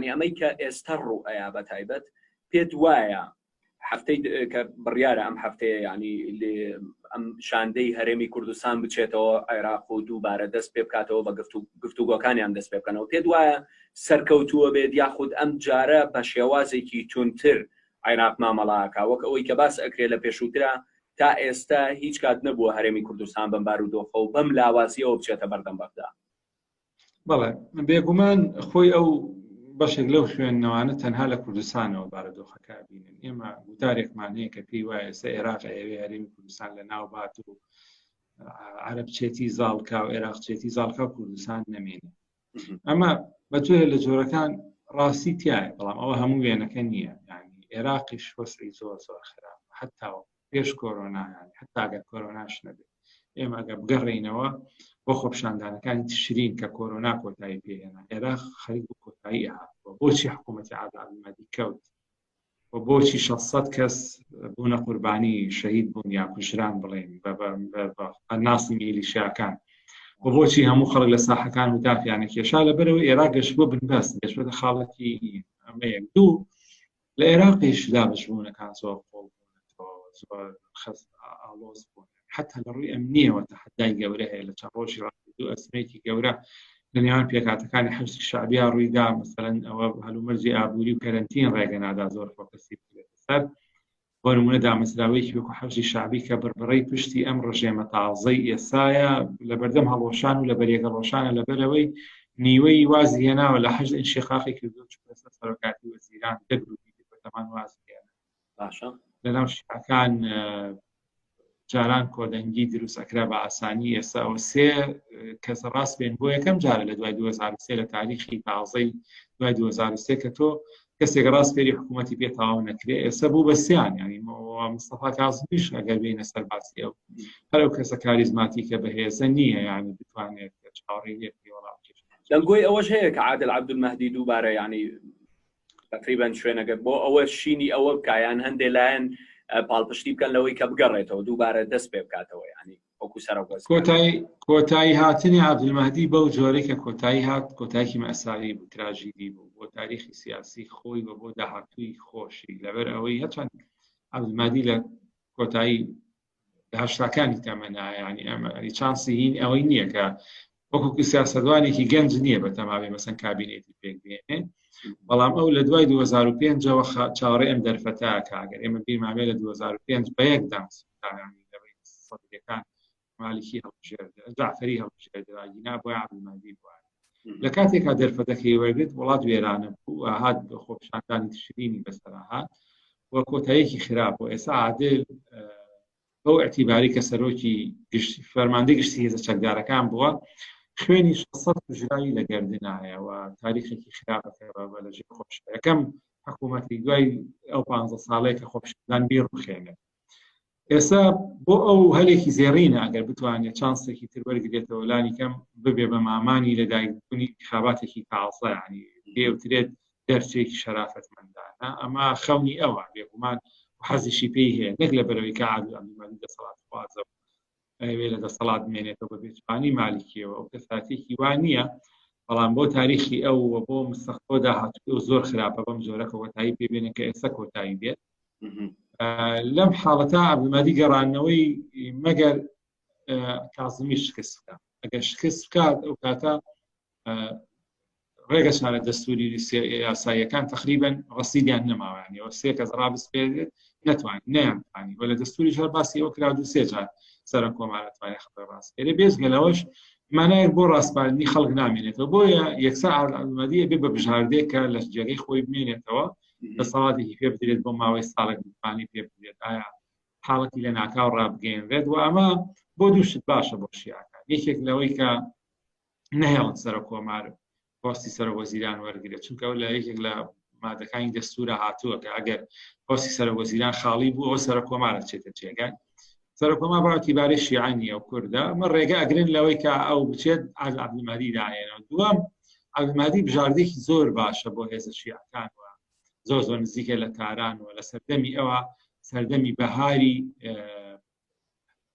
یعنی ئەمەی کە ئێستا ڕوو ئەیا بە تایبەت پێت وایە هەفتەی کە بڕیارە ئەم هەفتەیە یعنی ئەم شاندەی هەرێمی کوردستان بچێتەوە عێراق و دووبارە دەست پێ بکاتەوە بە گفتوگۆکانیان دەست پێ بکەنەوە پێت وایە سەرکەوتووە بێت یاخود ئەم جارە بە شێوازێکی تونتر عێراق مامەڵاکە وەک ئەوەی کە باس ئەکرێ لە پێشووترا تا ئێستا هیچ کات نەبووە هەرێمی کوردستان بەم بارودۆخە و بەم لاوازیەوە بچێتە بەردەم بەغدا. بەڵێ بێگومان خۆی ئەو بەشێک لەو خوێندنەوانە تەنها لە کوردستانەوە بارودۆخەکە بینن ئێمە گوتارێکمان هەیە کە پێی وایە ئێستا عێراق ئەیەوێ هەرێمی کوردستان لە ناو بات و عەرەب چێتی زاڵکا و عێراق چێتی زاڵکا و کوردستان نەمێنێ ئەمە بە جۆرە لە جۆرەکان ڕاستی تایە بەڵام ئەوە هەموو وێنەکە نییە یعنی عێراقیش وەسعی زۆر زۆر خراپ حتا پێش کۆرۆنا یعنی حتا ئەگەر کۆرۆناش نەبێت ئێمە ئەگە بگەڕێینەوە بۆ خۆپشاندانەکانی تشرین کە کۆرۆنا کۆتایی پێهێنا عێراق خەریک بۆ کۆتایی هاتووە بۆچی حکوومەتی عادل عەبدولمەهدی کەوت و بۆچی 600 کەس بوونە قوربانی شەهید بوون یا کوژران بڵێن بە ناسی میلیشیاکان و بۆچی هەموو خەڵک لە ساحەکان و دافیانە کێشا لەبەرەوە ئێراق گەشت بۆ بنبەست گەشتە خاڵەتی ئەمە یەک دوو لە عێراقیش دابشبوونەکان زۆر قۆڵ بوونەتەوە زۆر خەست ئاڵۆز بوون حتا لە ڕووی ئەمنیەوە تەحەدای گەورە هەیە لە چەند ڕۆژی ڕابردوو ئەزمەیەکی گەورە لە نێوان پێکهاتەکانی حەشدی شەعبیا ڕوویدا مەسەلەن ئەوە هەلومەرجی ئابووری و کەرەنتین ڕێگە نادا زۆر فۆکەسی بکرێتە سەر بۆ نمونە دامەزراوەیەکی وەکو حەشدی شەعبی کە بڕبڕەی پشتی ئەم ڕژێمە تازەی ئێسایە لە بەردەم هەڵوەشان و لە بەریەکەڵۆشانە لەبەرەوەی نیوەی وازی هێناوە لە حەشد ئینشیقاقی کردو چووە سەر سەرۆکاتی وەزیران دە گروپی دیپەرلەمان وازی هێنا باشە لەناو شیعەکان جاران کۆدەنگی دروست ئەکرا بە ئاسانی ئێستا ئەو سێ کەس ڕاست بێن بۆ یەکەم جارە لە دوای 2023 لە تاریخی تازەی دوای 2023 کە تۆ کەسێک ڕاست فێری حکوومەتی پێ تەواو نەکرێ ئێستا بوو بە سیان ینی مستەفا کازمیش ئەگەر بینە سەر باسی ئەو هەر ئەو کەسە کاریزماتیکە بەهێزە نییە یعنی بتوانێت چاوەڕێی لێ بکەی وەڵام دەنگۆی ئەوەش هەیە کە عادل عەبدولمەهدی دووبارە یعنی تقریبا شوێنەکە بۆ ئەوە شینی ئەوە بکە یان هەندێ لایەن پاڵپشتی بکەن لەوەی کە بگەڕێتەوە دووبارە دەست پێ بکاتەوە ینی وەکو سەرۆک کۆتایی کۆتایی هاتنی عەبدولمەهدی بەو جۆرەی کە کۆتایی هات کۆتاییکی مەساوی بوو تراژیدی بوو بۆ تاریخی سیاسی خۆی و بۆ داهاتووی خۆشی لەبەر ئەوەی هەچەند عەبدولمەهدی لە کۆتایی لە هەشتاکانی تەمەنا ینی ئەمە چانسی هین ئەوەی نییە کە وەکو سیاسەتوانێکی گەنج نییە بە تەماوی مەسەن کابینێتی پێک بێنێ بەڵام ئەو لە دوای 2005ەوە چاوەڕێ ئەم دەرفەتە کاگەر ئێمە بیرمانێ لە 2005 بە یەک دەنگ سوتانی لە بەین سەدریەکان مالکی هەڵبژێردرا جعفری هەڵبژێردرا گینا بۆ عەبدولمەهدی بووە لە کاتێکا دەرفەتەکەی وەرگرت وڵات وێرانە بوو هات بە خۆپیشاندانی تشرینی بەسەرا هات و کۆتاییەکی خراپ بۆ ئێستا عادل بەو اعتیباری کە سەرۆکی گشتی فەرماندەی گشتی هێزە چەکدارەکان بووە خوێنی 600 کوژراوی لە گەردنایە و تاریخێکی خراپە کە بە لە ژێر خۆپیشاندان یەکەم حکوومەتی دوای ئەو 15 ساڵەیە کە خۆپیشاندان بیڕوخێنێت ئێستا بۆ ئەو هەلێکی زێڕینە ئەگەر بتوانێت چانسێکی تر وەرگێتەوە لانی کەم ببێ بە مامانی لەدایکبوونی خاباتێکی تازە ینی پێوترێت دەرچێکی شەرافەتمەندانە ئەمە خەونی ئەوە بێگومان حەزیشی پێی هەیە نەک لە بەرەوەی کە عادل عەبدولمەهدی دەسەڵات خوازە ئەوێ لە دەسەڵات بمێنێتەوە بە بێچوانی مالکیەوە ئەو کەساتێکی وا نییە بەڵام بۆ تاریخی ئەو و بۆ مستەقبۆ داهاتوو ئەو زۆر خراپە بەم جۆرە کە کۆتایی پێ بێنێ کە ئێستا کۆتایی بێت لەم حاڵەتە عەبدولمەهدی گەڕانەوەی مەگەر کازمی شکست بکات ئەگەر شکست بکات ئەو کاتە ڕێگە چارە دەستوری یاساییەکان تقریبن ڕسیدیان نەماوانیەوە سێ کەس ڕابسپێرێت نەتوانانی نەیانتوانی وە لە دەستوری هەر باسی ئەو کرا دوو سێ جار سەرۆک کۆمارەتوانێت خەڵک ڕاستپێرێ بێجگە لەوەش مانایەک بۆ ڕاسپاردنی خەڵک نامێنێتەوە بۆیە یەکسەر عەبدولمەهدی ئەبێ بە بژاردەیەک کە لە جێگەی خۆی بمێنێتەوە دەسەڵاتێکی پێ بدرێت بۆ ماوەی ساڵێک متمانەی پێ بدرێت ئایا حاڵەتی لە ناکاو ڕابگەیەنرێت و ئەمە بۆ دوو شت باشە بۆ شیعەکان یەکێک لەوەی کە نەهێڵن سەرۆک کۆمار پۆستی سەرۆک وەزیران وەرگێت چونکە ئەو لە یەکێک لە مادەکانی دەستورە هاتووە کە ئەگەر پۆستی سەرۆک وەزیران خاڵی بوو ئەوە سەرۆک کۆمارە چێتە جێگای سەرۆک کۆمار باوەتی شیعە نییە و کوردە ئەمە ڕێگە ئەگرن لەوەی کە ئەو بچێت عادل عەبدولمەهدی دانێنەوە دووەم عەبدولمەهدی بژاردێکی زۆر باشە بۆ هێزە شیعەکان و زۆر زۆر نزیکە لە تاران و لە سەردەمی ئەوە سەردەمی بەهاری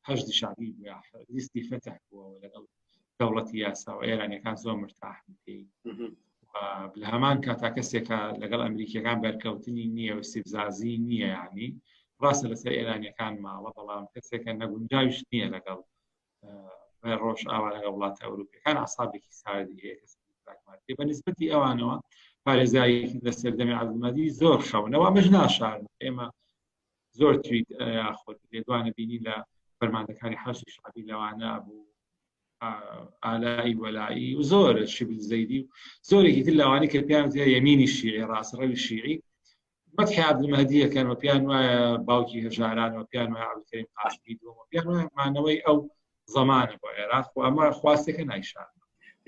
حەشدی شەعبی بوو یا لیستی فەتح بووەوە لەگەڵ دەوڵەتی یاسا و ئێرانیەکان زۆر مرتاحن پێی. لە هەمان کاتا کەسێکە لەگەڵ ئەمریکیەکان بەرکەوتنی نییە و سیبزازی نییە ینی ڕاستە لەسەر ئێرانیەکان ماوە بەڵام کەسێکە نەگونجاویش نییە لەگەڵ ڕۆژ ئاوا لەگەڵ وڵاتە ئەوروپیەکان عسابێکی ساردی هەیە کەس بە نسبەتی ئەوانەوە پارێزگاری لە سەردەمی عەبدولمەهدی زۆر خەونەوە ئەمەش ناشارن ئێمە زۆر تویت یاخود لێدوانە بینی لە فەرماندەکانی حەشدی شعبی لەوانە بوو ئالایی وەلایی و زۆر شبل زەیدی و زۆرێکی تر لەوانی کە پێیان وترێ یەمینی شیعی ڕاستڕەوی شیعی مەدحی عەبدولمەهدیەکەن و پێیان وایە باوکی هەژاران و پێیان وایە عەبدولکەریم قاسمی دووەم و پێیان وایە مانەوەی ئەو زەمانە بۆ عێراق و ئەمە خواستێکە نایشارنەوە.